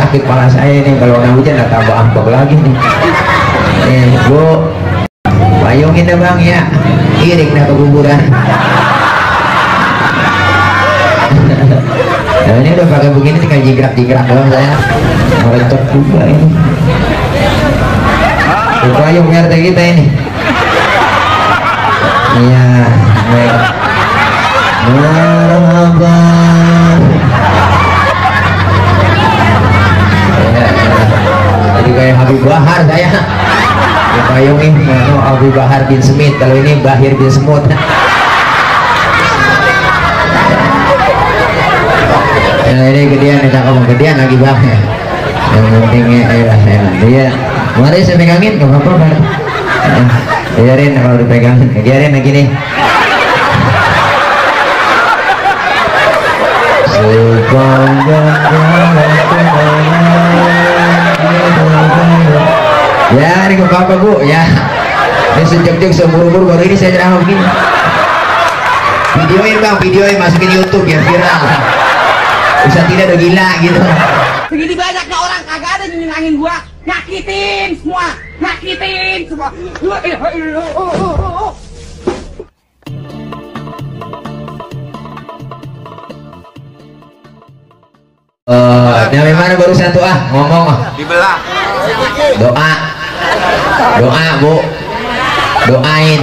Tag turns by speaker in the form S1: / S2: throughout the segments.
S1: sakit kepala saya ini, kalau nggak hujan nggak tambah ambek lagi nih. Bu, payungin deh bang ya, irik dah ke kuburan. Nah ini udah pakai begini tinggal jigrak-jigrak doang saya, merecet juga ini. Payung RT kita ini. Iya, baik. Marhaba. Jadi kayak Habib Bahar saya. Payung ini Habib Bahar bin Smith, kalau ini Bahir bin Semut. Nah ini gedean, kita ngomong gedean lagi bang ya. Yang pentingnya dia. Mari saya pegangin, nggak apa-apa bang. Biarin kalau dipegangin, biarin lagi nih. Ya ini ke apa bu ya, ini sejak-jak seburu-buru baru ini saya ceramah begini. Videoin bang, videoin, masukin YouTube biar viral. Bisa tidak udah gila gitu.
S2: Segini banyaknya orang kagak ada yang nyenangin gua, nyakitin semua.
S1: Dari mana barusan tuh ngomong
S3: dibelah.
S1: Doa bu, doain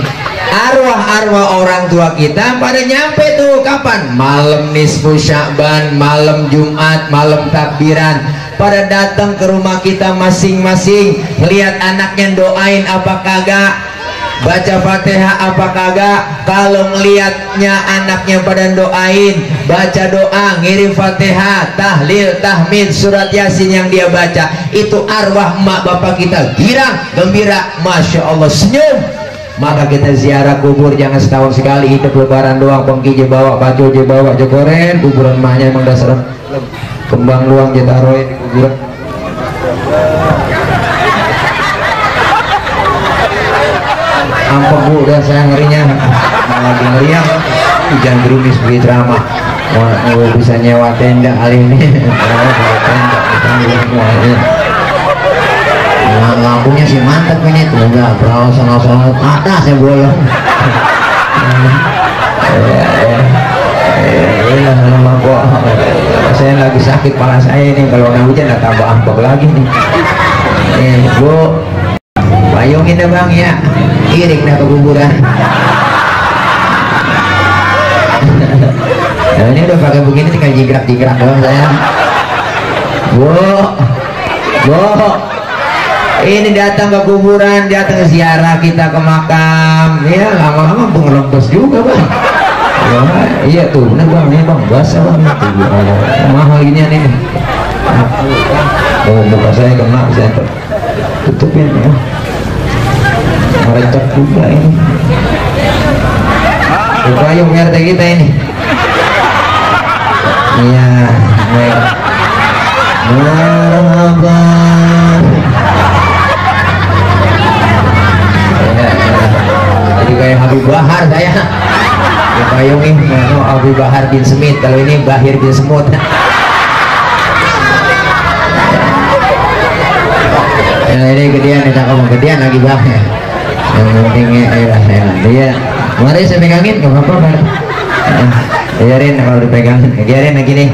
S1: arwah-arwah orang tua kita pada nyampe tuh kapan? Malam nisfu Sya'ban, malam Jumat, malam takbiran, pada datang ke rumah kita masing-masing, lihat anaknya doain apa kagak, baca Fatihah apa kagak. Kalau ngelihatnya anaknya pada doain, baca doa, ngirim Fatihah, tahlil, tahmid, surat Yasin yang dia baca, itu arwah emak bapak kita girang, gembira, Masya Allah, senyum. Maka kita ziarah kubur jangan setahun sekali, hidup lebaran doang, pengki je bawa, baju je bawa, jokoren, kuburan emaknya emang dasar kembang luang je taruhin di kuburan. Ampun bu, udah saya ngerinya lagi ngeriang, hujan gerimis beli drama. Mau bisa nyewa tenda kali ini. Lampunya sih mantap ini tuh, enggak perahu sama-sama ada saya bolong. Saya lagi sakit kepala saya ini, kalau nggak hujan nggak tambah ambek lagi nih. Bu, payungin deh bang ya, irik dah ke kuburan. Nah ini udah pakai begini tinggal jigrak-jigrak doang saya. Bu, ini datang ke kuburan, datang ke ziarah kita ke makam, ya lama-lama pengelempes juga bang. Ya, iya tuh, bener bang, ini bang, basah bang, tuh, mahal gini nih. Oh, muka saya kena, saya tutupin ya. Merecet juga ini. Payung RT kita ini. Iya, baik. Marhaba. Jadi kayak Habib Bahar saya. Payung ini Habib Bahar bin Smith, kalau ini Bahir bin Semut. Nah ini gedean, kita ngomong gedean lagi bang ya. Yang pentingnya dia. Mari saya pegangin, nggak apa-apa bang. Biarin kalau dipegangin, biarin lagi nih.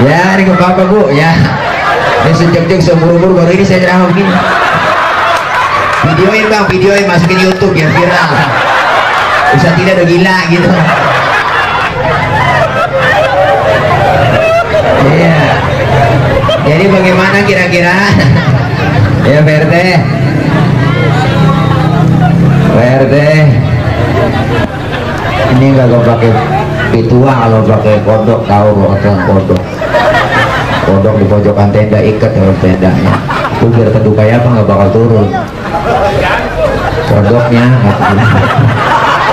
S1: Ya ini ke apa bu ya, ini sejak-jak seburu-buru baru ini saya ceramah begini. Videoin bang, videoin, masukin YouTube biar viral. Bisa tidak udah gila gitu. Iya. Jadi bagaimana kira-kira ya PRT? PRT ini nggak gue pakai pituah, kalau pakai kodok tahu kodok di pojokan tenda, ikat kalau tendanya itu biar teduh kayak apa nggak bakal turun kodoknya,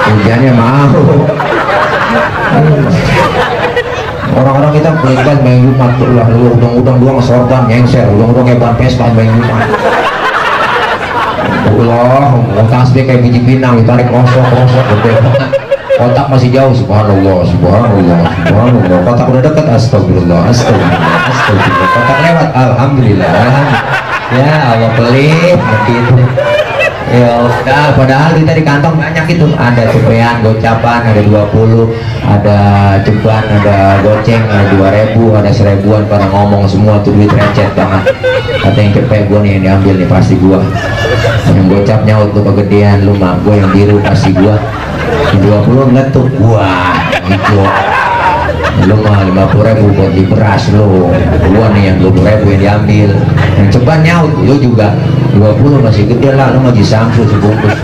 S1: hujannya mau. Orang-orang kita berikan main Jumat ulah udang-udang doang sorban nyengser, udang-udang hebat pespan main Jumat. Allah, tasbih kayak biji pinang ditarik kosong gede banget. Kotak masih jauh, subhanallah, subhanallah, subhanallah. Kotak udah dekat, astagfirullah, astagfirullah, astagfirullah. Kotak lewat, alhamdulillah, ya Allah pelit begitu. Ya udah, padahal kita di kantong banyak itu, ada cepean, gocapan, ada 20, ada ceban, ada goceng, ada 2000, ada 1000-an, pada ngomong semua tuh duit recet banget. Kata yang cepet gua nih yang diambil nih pasti gua. Yang gocap nyaut lu kegedean, lu mah gua yang biru pasti gua. Yang 20 ngeletuk gua, gitu. Lu mah 50.000 buat di beras lu, gua nih yang 20.000 yang diambil. Yang ceban nyaut, lu juga 20 masih gede lah, lu ngaji Samsu sebungkus.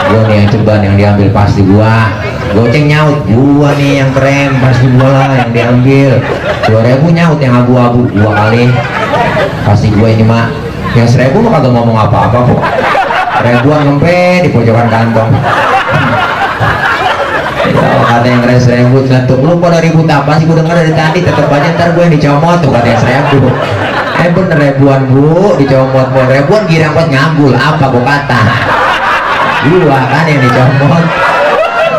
S1: Gua nih yang ceban yang diambil pasti gua. Goceng nyaut, gua nih yang keren pasti gua lah yang diambil. 2.000 nyaut yang abu-abu, 2 kali pasti gua ini mah. Yang 1.000 mah kagak ngomong apa-apa kok. Ribuan ngempe di pojokan kantong. Ya, kata yang keren 1.000 ngetuk, lu pada ribut apa sih? Gue denger dari tadi, tetep aja ntar gue yang dicomot tuh kata yang 1.000. Bener ribuan bu, dicomot bu, ribuan kira buat ngambul, apa gue kata? Dua kan yang dicomot.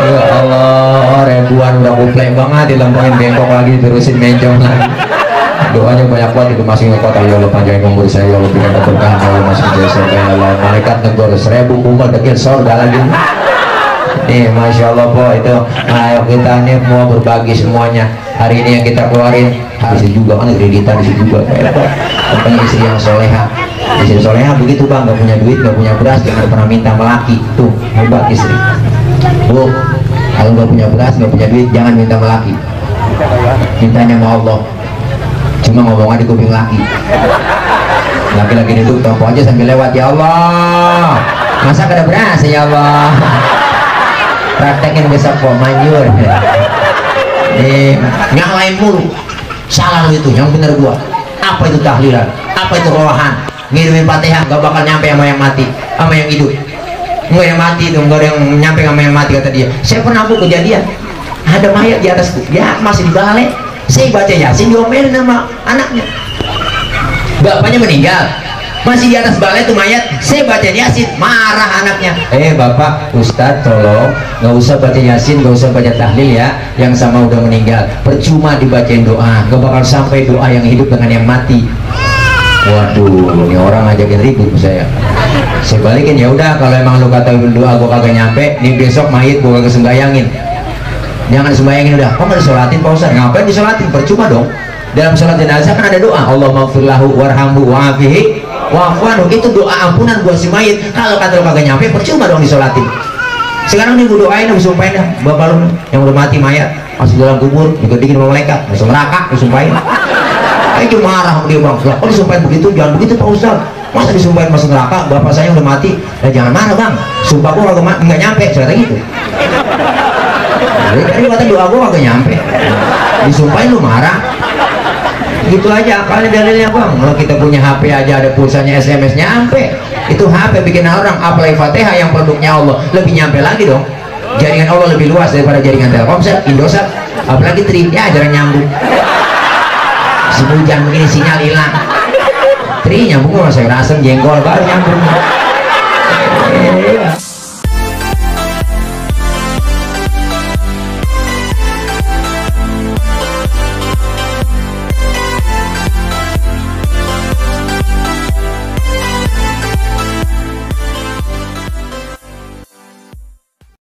S1: Ya Allah, ribuan udah kuplek banget, dilempengin bengkok lagi, terusin mencong lagi. Doanya banyak banget itu masih ngekot, ya Allah panjangin umur saya, ya Allah berikan keberkahan, ya Allah masih jasa, ya Allah malaikat negor 1.000 kumpul dekil surga lagi. Nih Masya Allah po, itu ayo kita nih mau berbagi semuanya hari ini yang kita keluarin. Habis juga kan kreditan di juga, pokoknya istri yang soleha. Istri soleha begitu bang, nggak punya duit, nggak punya beras, jangan pernah minta melaki. Tuh hebat istri. Bu, kalau nggak punya beras, nggak punya duit, jangan minta melaki. Mintanya sama Allah. Cuma ngomong di kuping laki. Laki-laki duduk toko aja sambil lewat, ya Allah. Masa kada beras ya Allah. Praktekin besok kok manjur. Nyalain mulu. Salah lu itu, yang bener gua. Apa itu tahlilan? Apa itu rohan? Ngirimin Fatihah gak bakal nyampe sama yang mati, sama yang hidup. Enggak yang mati itu, enggak ada yang nyampe sama yang mati kata dia. Saya pernah bu kejadian, ada mayat di atasku, ya masih di balai. Saya baca Yasin diomelin sama anaknya. Bapaknya meninggal, masih di atas balai itu mayat, saya baca Yasin, marah anaknya. Bapak, Ustadz tolong nggak usah baca Yasin, nggak usah baca tahlil ya, yang sama udah meninggal, percuma dibacain doa, nggak bakal sampai doa yang hidup dengan yang mati. Waduh, ini orang ngajakin ribut saya balikin, ya udah kalau emang lu kata doa gua kagak nyampe, nih besok mayit gua kagak sembayangin, jangan sembayangin udah. Kok nggak disolatin Pak Ustadz? Ngapain disolatin? Percuma dong. Dalam sholat jenazah kan ada doa, Allahumma firlahu warhamhu wa'afihi wa'afuanhu, itu doa ampunan buat si mayit. Kalau kata lo kagak nyampe, percuma dong disolatin. Sekarang nih gue doain, gue sumpahin dah bapak lu yang udah mati mayat masuk dalam kubur, digedikin sama malaikat, masuk neraka, gue sumpahin. Itu marah dia bang, lah kok disumpahin begitu? Jangan begitu Pak Ustaz, masa disumpahin masuk neraka, bapak saya udah mati. Nah, jangan marah bang, sumpah gue kagak nggak nyampe, cerita gitu. Jadi kata doa gue kagak nyampe, disumpahin lu marah. Gitu aja kali dalilnya bang. Kalau kita punya HP aja ada pulsanya, SMS nyampe. Itu HP bikin orang, apalagi Fatihah yang produknya Allah, lebih nyampe lagi dong. Jaringan Allah lebih luas daripada jaringan Telkomsel, Indosat, apalagi Tri, ya jarang nyambung. Si hujan begini sinyal hilang, Tri nyambung sama sayur asem jengkol baru nyambung.